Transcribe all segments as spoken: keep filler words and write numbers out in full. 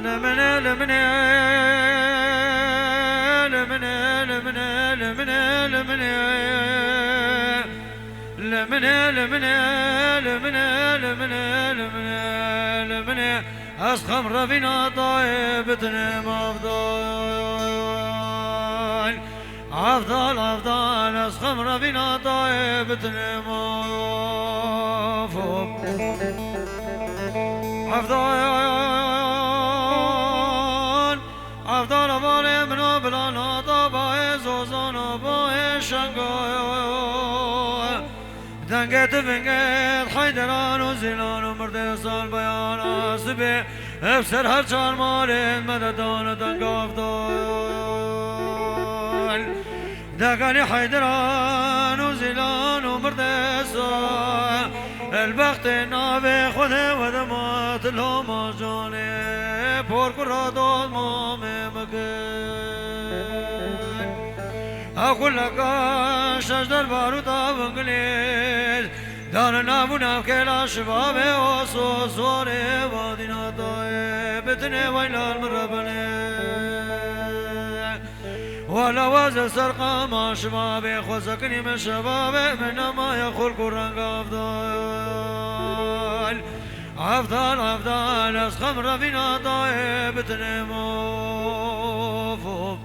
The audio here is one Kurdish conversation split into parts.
Li min e, li min e, li min e, li min e, li min e, li min e. Li min e, li min e, li min e, li min e, li min e, li min e, li min e. Ez xem revîna dayê bitinim Evdal. Evdal, Evdal, ez xem revîna dayê bitinim of, of. Evdal, Evdal, hevalê min o bila nata bayê zozan o bayê şengo. Dengê tu vingêt Heyderan û Zîlan û mirdê sal beyana sibê. Ev ser her çar malên me de dane deng Evdal. Degelî Heyderan û Zîlan û mirdê sal. El bextê navê Xwedê we de ma tu loma canê. Por kura dod mamê me kir. Ew kuleka şeş der barûta bingilêz, dane nav û nav kêla şibabê oso sorê vadîna dayê bitinê weylal min rebenê. Wala weze ser qama şibabê xwe sekinî min şebabê min nemaye xulk û reng Evdal. Evdal, Evdal, ez xem revîna dayê bitinê mof, of.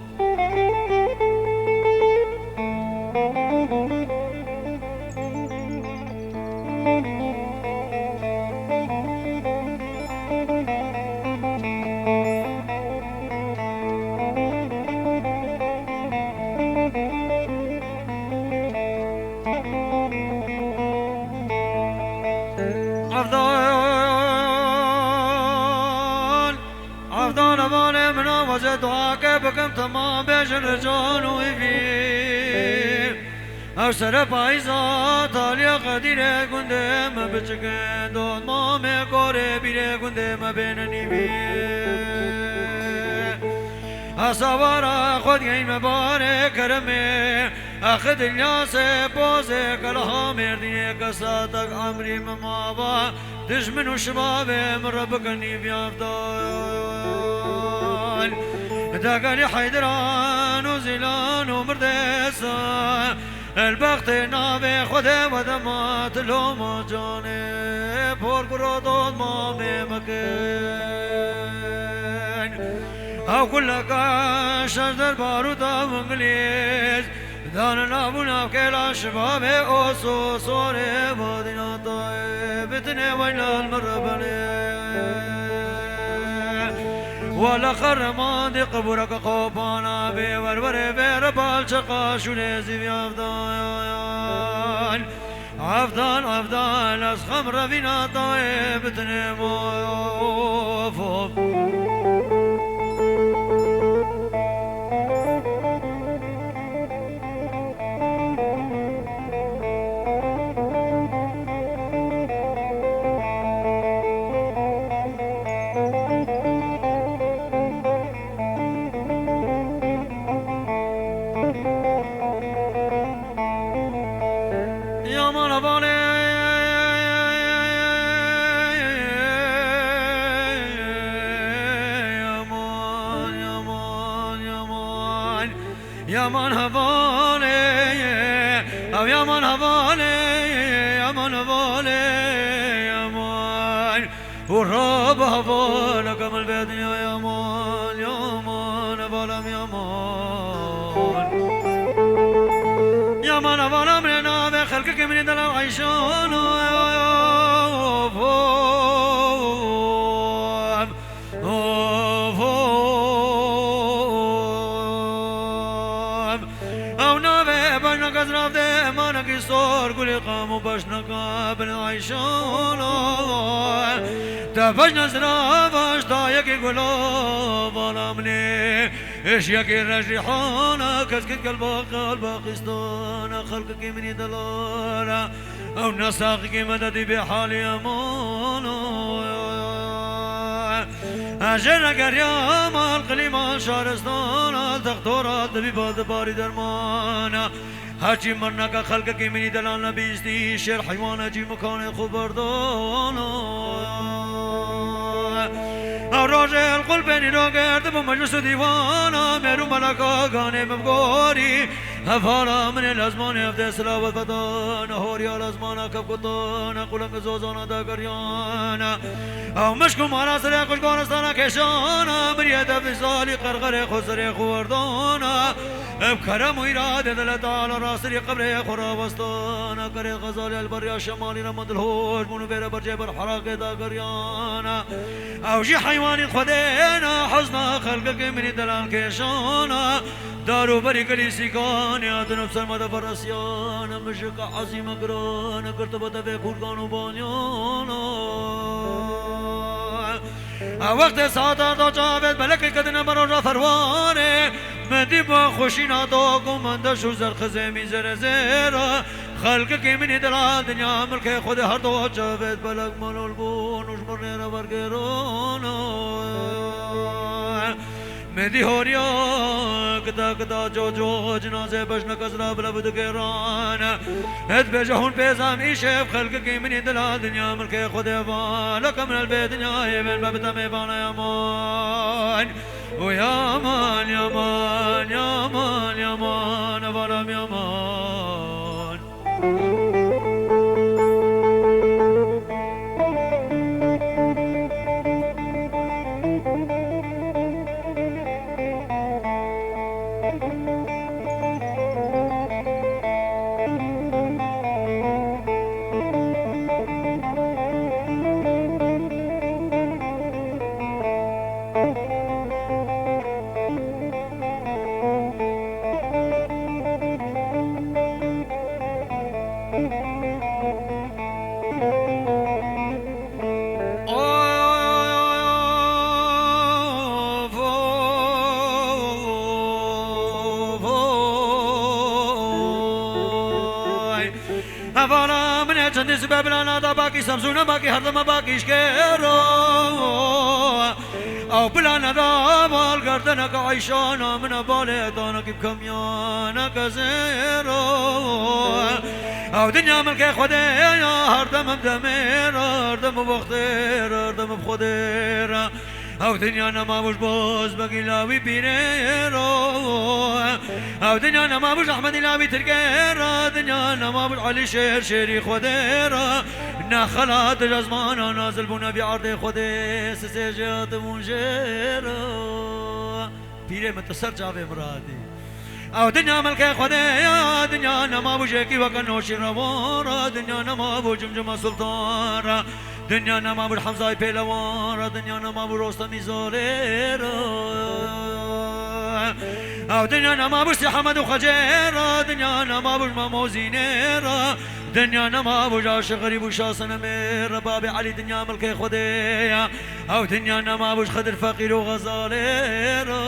Evdal, Evdal, hevalê min a, weze duake bikim temam bêjin rican û îvî. Ev sere payîza taliya qedîrê gundê me biçikin, dot mamê korê bîrê gundê me bêne nîvî. Hesabara xwe digeyîn me barê keremê. Axi dinya se pozê keleha Mêrdînê kesa tek emrî min mava. Dijmin û şibabê min re bikin nîvî Evdal. Degelî Heyderan û Zîlan û mirdê sal. El bextê navê Xwedê we de ma tu loma canê. Por kuro dot mamê me kin. Ew kuleka şeş der barûta Îngilîz. Dane nav û nav kêla şibabê oso sorê vadîna dayê bitinê weylal min rebenê. Wala qerreman dê qebûreke qopana bê werwerê vê re balçeqa şûlê zîvî Evdal. Evdal, Evdal, ez xem revîna dayê bitinê mof, of. Yaman hevalê, yaman, yaman, yaman. Yaman hevalê, ew yaman hevalê, yaman hevalê, yaman. Û raba hevaleke min vê dinya yaman, yaman hevalem yaman. Yaman hevalem rê navê xelkekê min ê delal Eyşan. Of, of. Of, of. Ew navê bejneke zirav de emanekî sor gulê qam û bejneke bin Eyşan. Te bejne zirav eş dayekî gula vala min ê. Eşyekî rejîhana keskit kelba qelba qistana xelkekî min ê delala. Ew ne saxikê me de dî bê halê eman. Ez jê re geriyam al qilîm al şaristan al textor al tebîb al dibarî derman. Herçî mirneke xelkekî min ê delal nebîstî şêr heywanekî mikanê xwe berdan. Rojê li qulpê nîro girtibû meclis û dîwana, mêr û meleka ganê min bi gorî. Hevala min ê li ezmanê ev dê silawet vedana, horiya li ezmana kevkutana, qulengê zozana dageriyana. Ew mişk û mara serê xwe ji goristana kêşana, miriyê devîsalî qerqerê xwe serê xwe werdana. Bi kerem û îradê de li dala rastî qebrê xwe rawestana, kerê xezalê li beriya şemalî re min dilhoj bûn û vê re bercê ber heraqê dageriyana. Ew jî heywanî xwedêna hezna xelkekê min î delal kêşana. Dar û berî gelî sîkanê hatin û bi ser me de veresiyane, mijika ezîme girane, girtibe devê kûrgan û banyana. A wextê saeta da çavêt belekê ketine beroja ferwanê, min dî ba xweşîna do ku min deş û zerxizê mîzerê zêra. Xelkekê min î delal dinya milkê xwedê her do çavêt belek malol bûn û ji min rê re vergêrana. Min dî horiya kita kita coco cinazê beşneke zira bila bidikêran. Dibêje hûn pêzam îşev xelkekî min î dila dinya milkê xwedê va. Leke min el vê dinyayê bên be bitemê vana yaman. Û yaman, yaman, yaman, yaman, evalam yaman. Hevala min e çendî sibe bila nada bakî Semsûne bakî herdeme bakî ji kêro. Ew bila neda bal gerdineke eyşana min e balê danekî bi kemiyaneke zêro. Ew dinya milkê Xwedê ya herdem bi demê re, herdem bi wextê re, herdem bi Xwedê re. Ew dinya nema bû ji Bozbegî Lawî Pîrê re. Ew dinya nema bû ji Ehmedî Lawî Tirkê re. Dinya nema bû ji Elî Şêr Şêrî Xwedê re. Nexelat ji ezmana nazil bûne vî erdê Xwedê. Sisê jê hatibûn jê re. Pîrê min tu ser çavê min re hatî. Ew dinya milkê Xwedê ya, dinya nema bû jêkî weke Noşîn Rewan re, dinya nema bû Cimcime Sultan re, dinya nema bû Hemzayê Pêlewan re, dinya nema bû Rostemî Zalê re. Ew dinya nema bû Sî Hemed û Xecê re, dinya nema bû Memo Zînê re, dinya nema bû Aşiq Xerîb û Şah Senemê re, Babê Elî dinya milkê Xwedê ya. Ew dinya nema bû ji Xidir Feqîr û Xezalê re.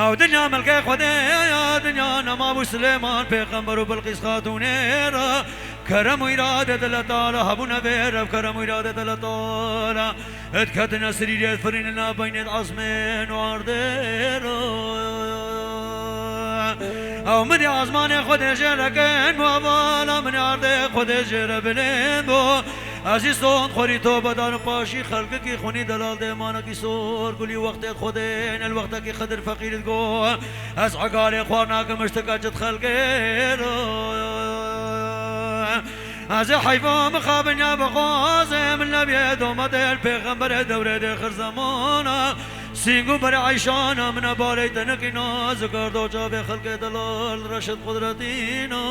Ew dinya milkê Xwedê ya, dinya nema bû Silêman Pêxember û Bilqîs Xatûnê re. Kerem û îrade de li Teala hebûne vê re, kerem û îrade de li Teala. Diketine sirîrê, difirîne nav beynê esmên û erdê re. Ew min ê ezmanê Xwedê jê re kin, hevala min ê erdê Xwedê jê re bilind bo. Ez î sond xwerî tobe darim paşî xelkekî xwinî delal dêmanekî sor gulî wextê Xwedê ne li wextekî Xidir Feqîr digo. Ez egalê xwar nakim ji tika çi xelkê re. Ez ê heyfa mixabin ya bixwazê min nebiyê dometê li pêxemberê dewrê dê xir zemana. Sîng û berê eyşana min e balê tenekî nazik ardo çavê xelkê delal reşid qudretîna.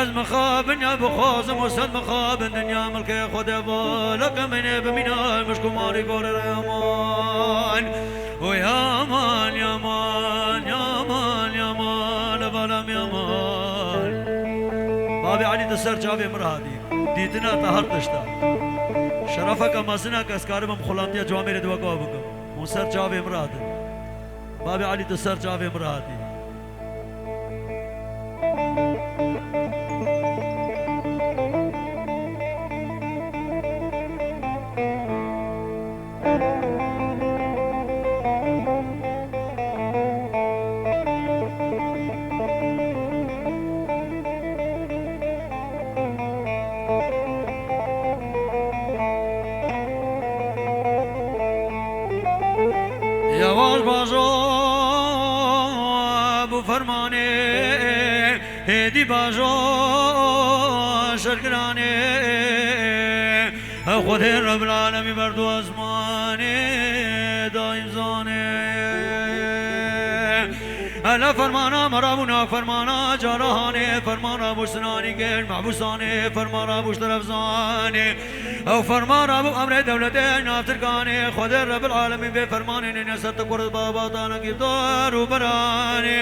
Ez mixabin ya bixwazim û sed mixabin dinya milkê Xwedê baleke min ê bimîna mişk û marî gorê re yaman. Û yaman, yaman, yaman, yaman, evalem yaman. Babê Elî tu ser çavê min re hatî. Dîtina te her tişt e. Şerefeke mezin e ke ez karibim xulamtiya Ciwamêrê di we gava bikim. Hûn ser çavê min re hatin. Babê Elî tu ser çavê min re hatî. Êdî bajo şergiranê, ew Xwedê Rebbil Alemî berdu ezmanê daîm zanê. Ele fermana merabûna, fermana carahanê, fermana bû sinanî gel mehbûsanê, fermana bû şterefzanê. Ew fermana bû emrê dewletê navtirkanê, Xwedê Rebbil Alemî vê fermanê nêne ser te kurd babatana gîrdar û beranê.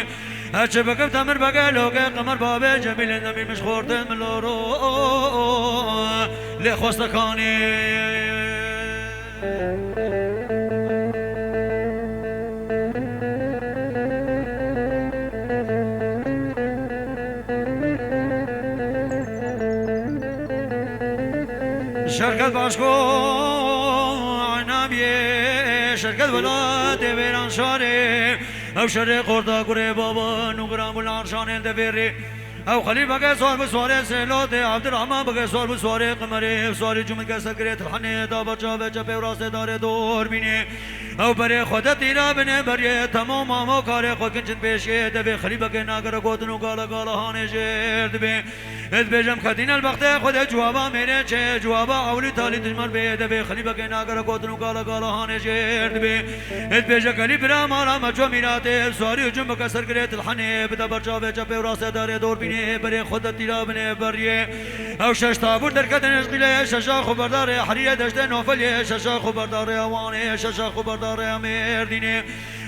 Her çi bikim temir bege loke qemer babê Cemîlê demî min ji xortên min loro lê xwestekanê. Şerket başko Enamiyê, şerket welatê Vêran şarê. Ew şerê xorta kurê baba nû gram û larşanên devêrê. Ew xelîfeke sar bi swarê Sêlotê, Abdurrahman bike sar bi swarê Qimerê, swarî cumî ke serkirê Tilhenê, da ber çavê çepê û rastê darê dor bînê. Ew berê xwe de tîra binê beriyê, temam mamo karê xwe kinçin pêşiyê, devê xelîfeke nagere gotin û gala gala hanê jêr dibê. Ez bêjim ketîne li bextê Xwedê, civaba mêrê çê, civaba ewlî talî dijmer bê, devê xelîfeke nagere gotin û gala gala hanê jêr dibê. Êt bêje kelî bira mala me ço mîratê, swarî û cim bike sergirê Tilhenê, bide ber çavê çepê û rastê darê dor bînê, berê xwe de tîra binê beriyê. Ew şeş tabûr derketin ji qîlê, şeşa xwe berdarê Herîrê deştê Nofelê, şeşa xwe berdarê Wanê, şeşa xwe berdarê Mêrdînê.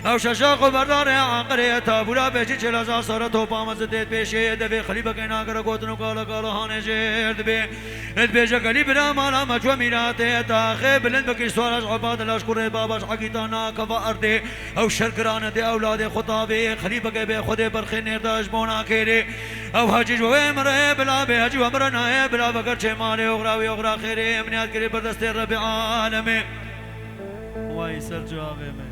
Ew şeşa xwe berdarê Anqerê, tabûra bêjî çêlaza sare topa mezitê pêşê, devê xelîbekê nagere gotin û gala gala hanê jêr dibê. Êt bêje kelî bira mala me ço mîratê, taxê bilind bikî swara ji Ebadila ji kurê baba ji Egîta nakeva erdê. Ew şerkirane dê ewladê xwe tavê, xelîbeke bê Xwedê berxê nêrda ji bona kêrê. Ew hecî ji wê mire bila bê, hecî we mire nayê bila veger çê malê oxra wî oxra xêrê, min yad kirî ber destê Rebê alemê. Way ser cavê me.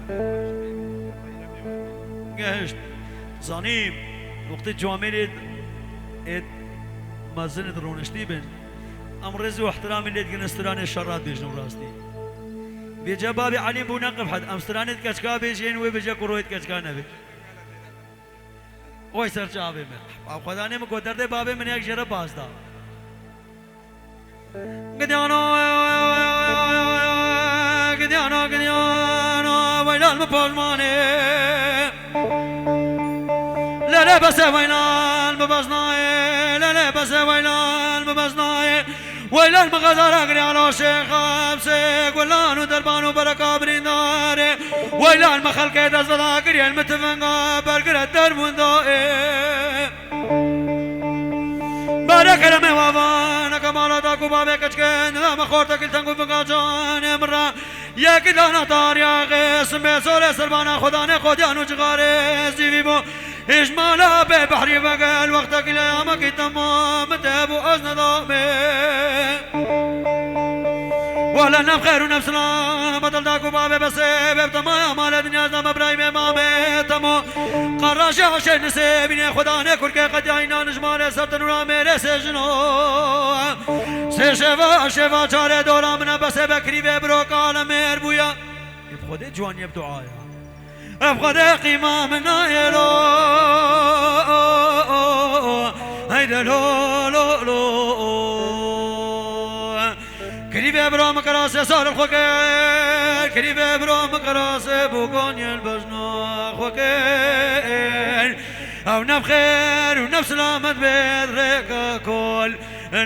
Gehişt. Zanî, wextê camêrê ê mezin ê roniştî bin, em rêz û ihtiramê lê dikin, stranê şerra dibêjin û rastî. Bêje babê Elî bû neqifhet, em stranê di keçika bêjên wê bêje ku royê di keçika nebê. Oy ser çavê me. Ew Xwedanê min ku derdê babê min yek jê re baz da. Gidyano, gidyano, gidyano, weylan mi pojmanê. Lele bese weylan mi beznayê, lele bese weylan mi beznayê. Weylan mi xezara girya lo şêxa, bise gulan û derban û bereka birîndarê. Weylan mi xelkê dest veda kiriyên mi tivinga bergire dermûnda ê. Bare keremê wavan, kemala da ku bavê keçkên, da me xortekî teng û vinga canê min re. Yekî dana tariya xê, simê sorê serbana xwedanê xwediyan û cixarê zîvî bû. Îjmala bê behrî vegel, wextekî leyamekî temam, min te bû ez nedamê. Wala nav xêr û nav silamet da ku bavê besê, bê temaya male dinya da me birayê mamê temo. Qaraşê aşê nisê bînê Xwedanê kurkê qediya înan ji malê ser tenûra mêrê sê jino. Sê şeva, şeva çarê dora min e besê be kirî vê biro kale mêr bûya. Ê bi Xwedê ciwanî ye bi duaya. Ev Xwedê qîma min nayê lo. Heyde lo, lo, lo. Kirî vê bira min qirasê sar xwe kir, kirî vê bira min qirasê bokaniyên bejna xwe kir. Ew ne bi xêr û ne bi silamet bê rêka kol.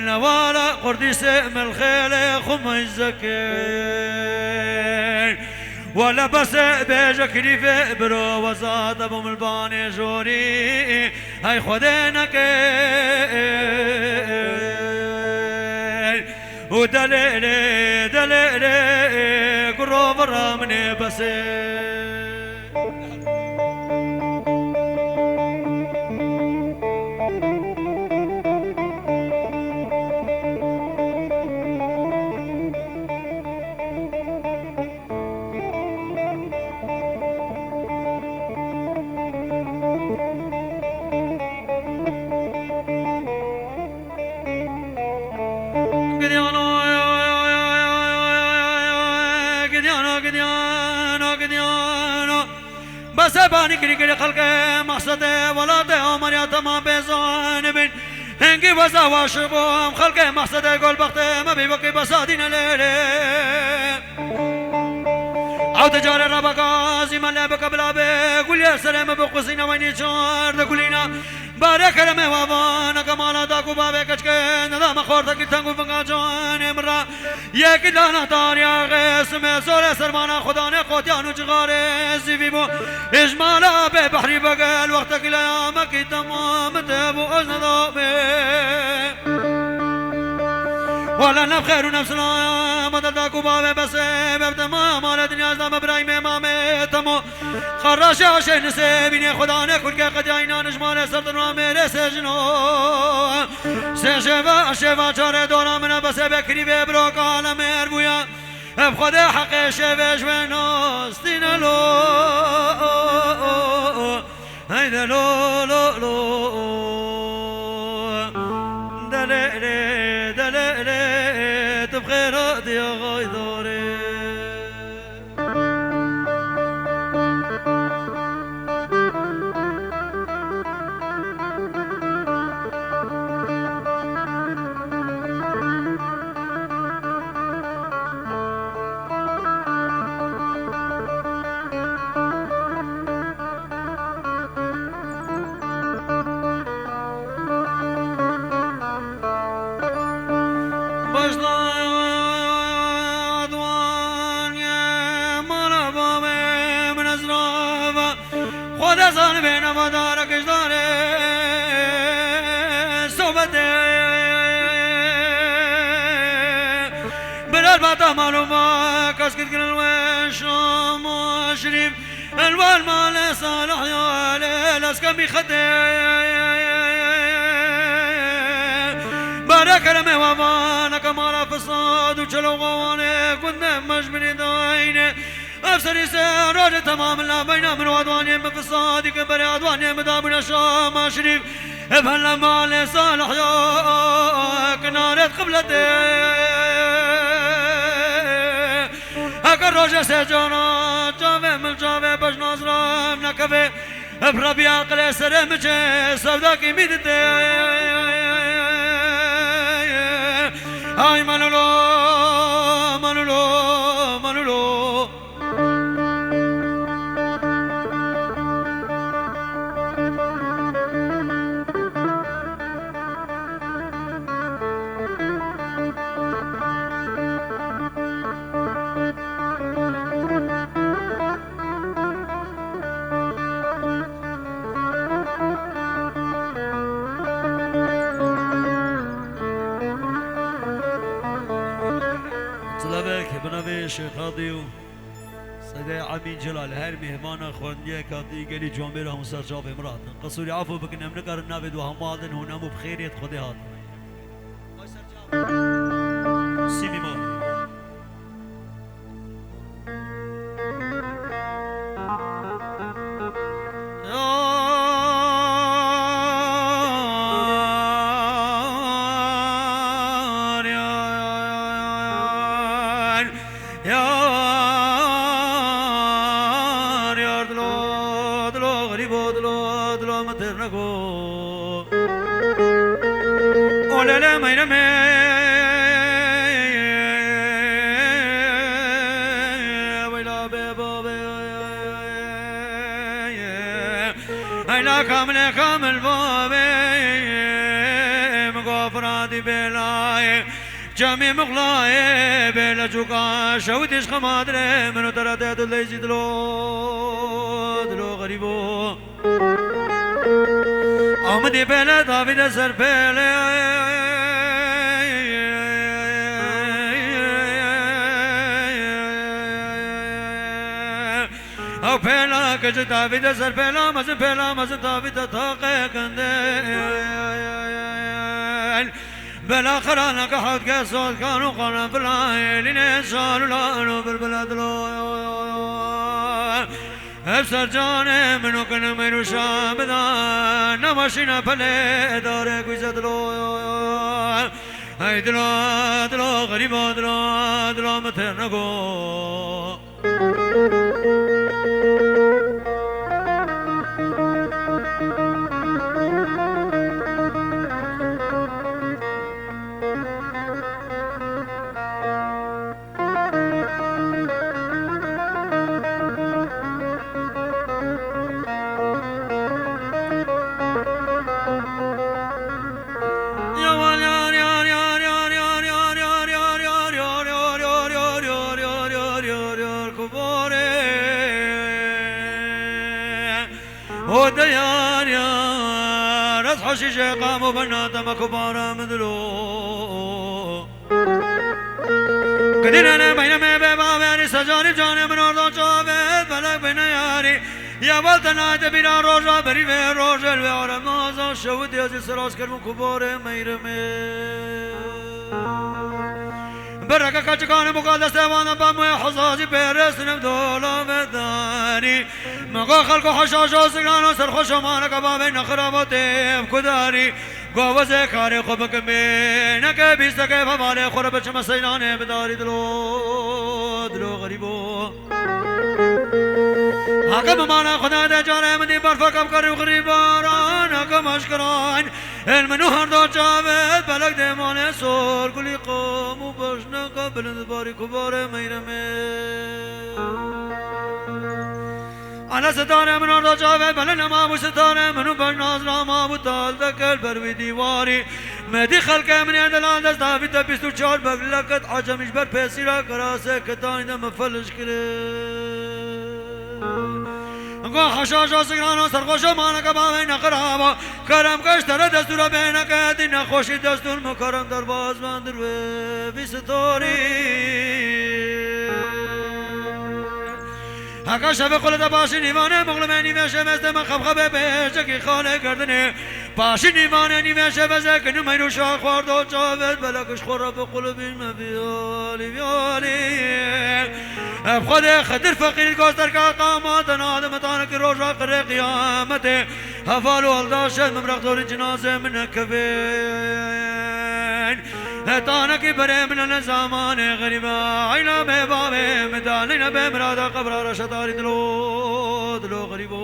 Newala qurdîsê min xêlê xwe meyze kir. Wele bes e bêje kirî vê biro weza te bû milbanê jorî. Hey Xwedê neke. Û delê lê, delê lê, guro vira min ê bes e. Gidyano, gidyano, gidyano, gidyano. Bes e Banî kirî kirî xelkê mexsedê welatê Amariya temam bê zanibîn. Hingî weza waşiq bû em xelkê mexsedê golbextê me bî wekî besadîne lêlê. Ew di carê re beka zî me lê bike bila bê gulî serê me bi qusîne weynî çar di gulîne. Bare keremê we van eke mala dak û bavê keçikê neda me xortekî teng û vinga canê min re. Yekî dana tariya xêsimê zorê sermana xudanê qotiyan û cixarê zîvî bû. Êjmala bê behrî begel wextekî leya mekî temam te bû ez nedabê. Wala nefxêr û nefsilaya me de dak û bavê besê bebte maya male dinya ez dame birayî mê mamê temo. Xerraşa şê nisê bînê xudanê kulkê qedya înan ji malê ser din wa mêrê sê jino. Sê şeva şeva çarê dora min e besê be kirî vê biro kale mêr bûya. Ev xwedê heqê şevê ji wê nastîne lo. Heyde lo lo lo. Delê lê, delê lê, tu bi xêr hatî axaydarê. Başladı mala bavê min ez rava. Xwedê zanibê nevadarek ji darê sohbetê. Birer bata malûma kes kit kirin we Şam û Şirîf. Elwal malê Salih ya lê leskemî xetê. Bare keremê we vaneke mala fisad û çelewxawanê gundê me ji binî dayne. Ev serî sê rojê temam la beyna min û Adwanê min fisadî ke berê Adwanê min dabûne Şama Şirîf. Ev hela malê Salih ya kinarê qibletê. Heke roje sê cara çavê min çavê bejna ziram nekeve. Ev Rebî aqilê serê min çê sewdakî mî dite. Ay malulo, malulo, malulo. Silavek bi navê Şêx Hadî û Sedê Emîn Celal, her mêhmana xwendiyek hatî gelî ciwan bêra hûn ser çavê min ratin. Qisûrî efû bikin, em nikarin navê du hemû hadin, hûn hemû bi xêrê di Xwedê hatin. Sîmî ma. Yar, yar, yar, yar, dilo, dilo, xerîbo, dilo, dilo, min têr neko. Olele meyremê, weyla bê bavê. Eyla kamilê kamil bavê, min go Firatî bêlayê, Cemî muxlayê bêle çûka şewitî ji xema dirê min û te re tê tu leyzî dilo, dilo xerîbo. Amidî pêle davî de ser pêlê. Ew pêla ke ji davî de ser pêla mezin, pêla mezin davî de taqê kindin. Bela xeraneke hewt kes sot kan û qanefila êlînê şal û lal û bilbile dilo. Ev ser canê min û kinim êrûşa bida, nemaşîne pelê darê gwîze dilo. Hey dilo, dilo, xerîba dilo, dilo min têr nego. Şîşe qam û bena te me kubara min dilo. Kidînene beyneme be baverî secarî canê min orda çavêt belek bêne yarî. Ya wal te nayte bîra roja berî ve rojel ve aremaza şewit yazî seras kermin kubarê meyremê. Bereke keçikanê muqadese wana bamûyê hezazî pêrêstin ev dola ve darî. Mego xelko heşaşo sigrano serxweşo maneke bavê nexiravo têv kudarî. Go wezê karê xwe bikim bê neke bîsteke hevalê xwe re biçime seyranê bidarî dilo, dilo xerîbo. Heke bimane xwe de carê min dî berfeke bikerî û xirî baraneke meşkiran. El min û herdo çavêt belek dêmanê sor gulî qam û beşneke bilind barî kubarê meyremê. Ana sitarê min orda çavê belê nema bû sitarê min û bejnaz rama bû tal dekel ber wî dîwarî. Me dî xelkê min ê delal desta vî te bîst û çar begleket ecemî ji ber pêsîra kirasê kitanî de min feliş kirê. Go heşaşa sigrano serxweşa maneke bavê nexirabo. Kerem keş tere destûra bêneke dî nexweşî destûr min kerem derbaz ben dirwê vî sitorî. Heka şevê xwe li te paşî nîvanê muxlimê nîvê şevê stê me xebxebê pêşekî xalê girdinê. Paşî nîvanê nîvê şevê zek nû meyr û şax xwardo çavêt belek ji xwe re bi qulibî me viyalî viyalî. Ev xwedê Xidir feqîr gosterka qama te nadime tanekî roja qirê qiyametê. Heval û aldaşê min rextorî cinazê min nekevên. Hetanekî berê min ne zamanê xerîba. Eyla bê bavê min da neyne bê mirada qebra reşetarî dilo, dilo xerîbo.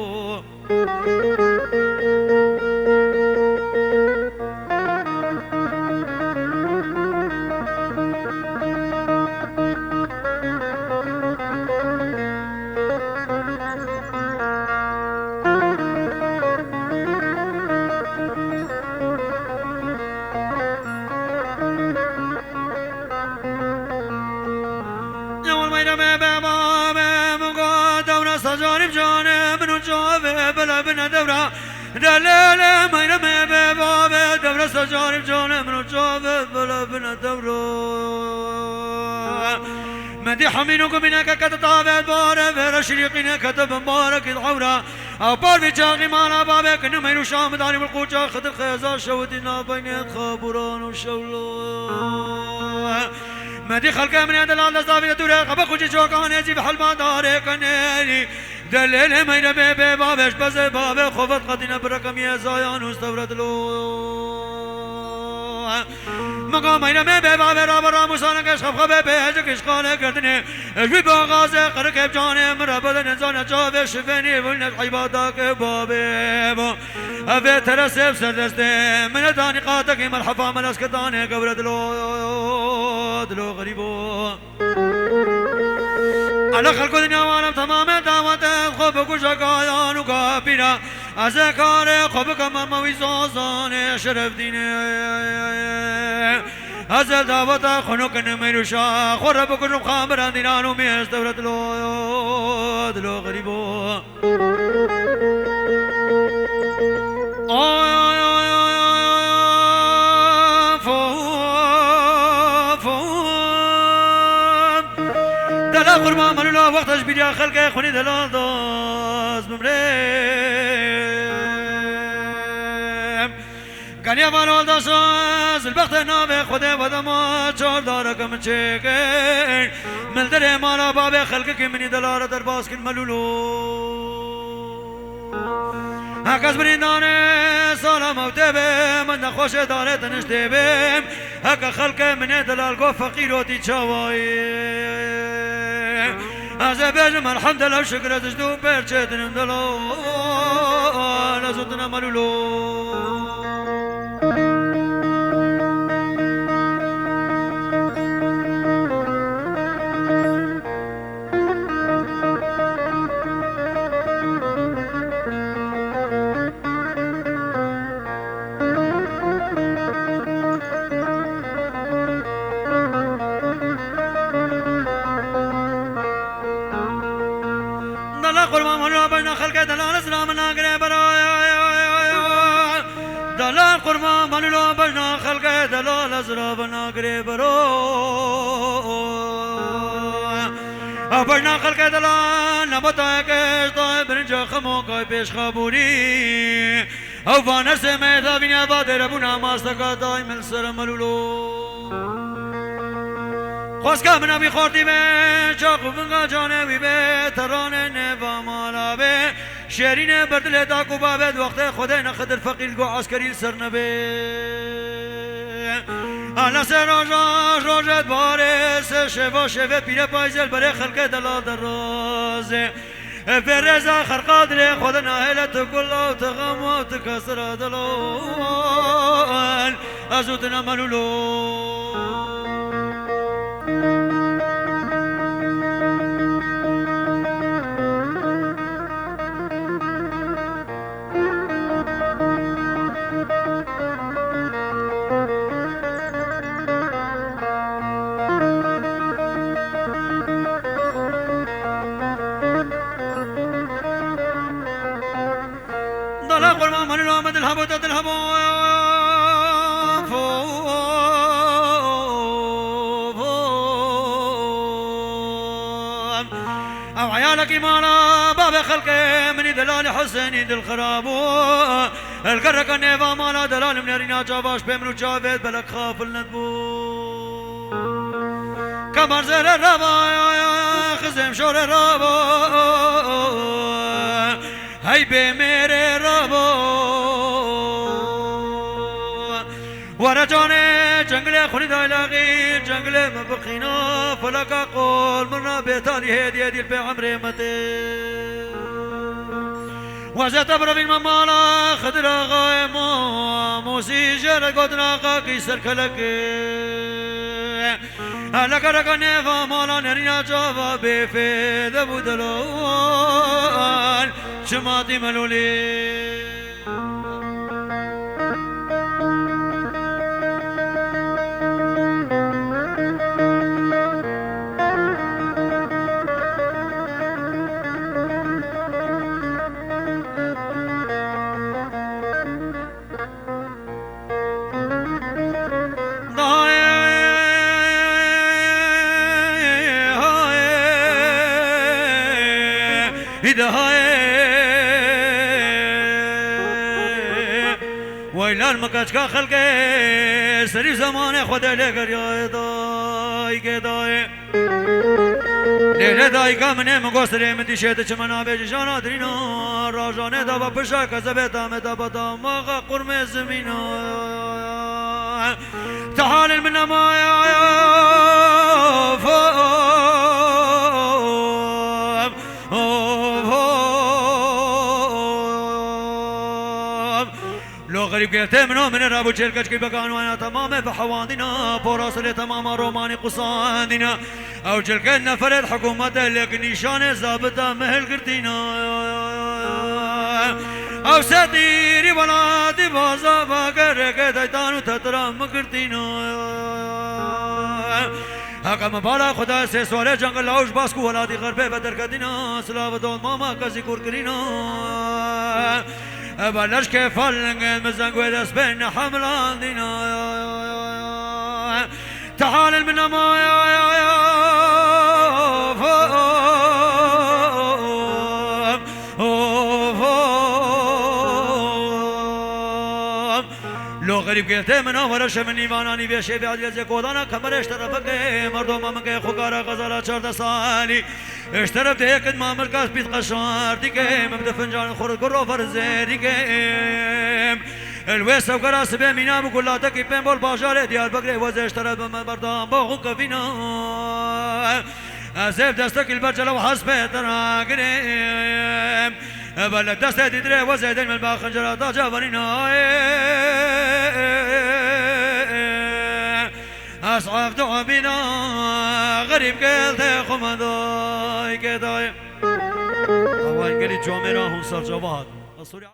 Ewil meyremê be bavê min got dewra secarî bi canê min û çavê bile bine dewra. Delêlê meyremê be bavê dewra secarî bi canê min û çavê bile bine dewra. Me dî hemîn û gumîneke kete tavê barê vêre şirîqîne kete bin barekî di ewra. Ew par vî çaxî mala bavê kinû meyr û şamidarî min qûça Xidir xêza şewitî nabeynê xaburan û şewlo. Me dî xelkê min ê delal desta vî de dûrê xebe xûcî çokanê zî bi helba darê kenêrî. Delêlê meyre bê bê bavê ji bezê bavê xwe vet qetîne bi rekemiyê zayan û stewre dilo. Mega meyremê bê bavê rabe ramûsaneke ji xebxebê pêcik ji qalê girtinê. Ji wî baxazê qirikê bi canê min re bide nezane çavê şivênî vûne ji eyba dake bavê bo. Evê teresê bi ser destê min e danî qatekî merhefa melezketanê gewre dilo, dilo xerîbo. Ala xelko dinya wanem temamê dawetê xwe bikuje kayan û kapîra. Ez ê karê xwe bikim me wî zazanê şerefdînê. Ez ê daweta xwe nukinim êrûşa xwe re bikujim xamiran dînan û mêz dewre dilo, dilo xerîbo. Ay, ay, ay, ay, ay, ay, of, of, of. Dela qurban melûla wexta ji bîriya xelkê xwinî delal daz bimrê. Geliya van oldaşa zilbextê navê Xwedê wedema çar dareke min çêkin. Min derê mala bavê xelkekî minî delare derbas kin melûlo. Heke ez birîndanê sala mewtê bêm, ez nexweşê darê teniştê bêm. Heke xelkê min ê delal go feqîrotî çawayê. Ez ê bêjim elhemdulillah, şikir ez ji dû pêr çêtinim delal, ez û tine melûlo. Dela qurban wela beyna xelkê delal, Îslam nagire beraya. Malûlo bejna xelkê delal ez rave nagirê bero. Ew bejna xelkê delal nebata yekê ji dayê birinca xemokay pêşxabûnî. Ew va nersê me davîne va dêrebûna masteka dayê min li ser Malûlo. Xwezka min a wî xortî be, çax û vinga canê wî be, teranê nêva mala be. Şêrînê ber dilê da ku bavê di wextê Xwedê ne Xidir Feqîr li go eskerî li ser nebe. Ala sê roja rojê dibarê, sê şeva şevê pîrê payzê li berê xelkê delal derazê. Vê rêza xerqa dilê Xwedê nahêle tu gula û tu xem û tu kesira delal. Ez û tu ne Malûlo. Dala qurban Malûlo me dilhebo te dilhebo. Ew eyalekî mala bavê xelkê minî delalî Husênî dilxirabû. El gereke nêva mala delalim nêrîna çava ji pê min û çavê belek xafil nedibû. Kemar zere rava, xizêm şore rava. Hey bê mêrê rabo. Were canê cengilê xwî daylaxî, cengilê me biqîna, felaka qol mirna bêtalî hêdî hêdî li pê emrê me tê. Weze te birevîn me mala Xidir Axayê Mamûsî jê re gotin Axakî serkelekê. Hele gereke nêva mala nerîna çava bêfêde bû delal. Çima tî melûlî? Dayê, hayê, î de hayê. Weylan me keçka xelkê serî zemanê Xwedê lê geriyayê dayikê dayê. Lêlê dayika min ê min got serê min dîşê diçime nabêjî jana dirîna rajanê daba pişa kezebê dame daba damaxa qurmê zimîna. Tehalil min nemaye. Lo xerîb geltê min o min rabû çêlkeçkî beganwana temamê bi hewandîna porasirê temama romanî qusandîna. Ew cilkên neferê di hikûmetê lêk nîşanê zabita mihil girtîna. Ew setîrî welatî baza bagereke daytan û tetira min girtîna. Heke min bala Xuda sê swarê cengil lawj bas ku welatî xerpê ve derketîna. Silav dol mama kesî kur kirîna. Eva leşkê falingên min zengwê dest bên hemlandîna. Tehalil min nemaye. Lo xerîb geltê min a were şemin nîvana nîvê şêvê adiyezê kodana kemerê ji terefekê merdoma min ke xwe kara xezala çardeh salî. Ji teref de yekit ma mirka spît qeşar dike min bi de fincan xurt guro ferzê dike. Li wê sewkera sibê mîna bi gulatekî pên bol bajarê Diyarbekirê wezê ji teref bi me berdam bo xwe kevîna. Ez ê bi destekî li ber celew hespê te ragirim. Ebe li destê dîdirê wezê dên min ba xincara da caverîna. Ez evdu abîna xerîb gel tê xwe me dayikê dayê. Hawayên gelî camêra hûn sercava hatin.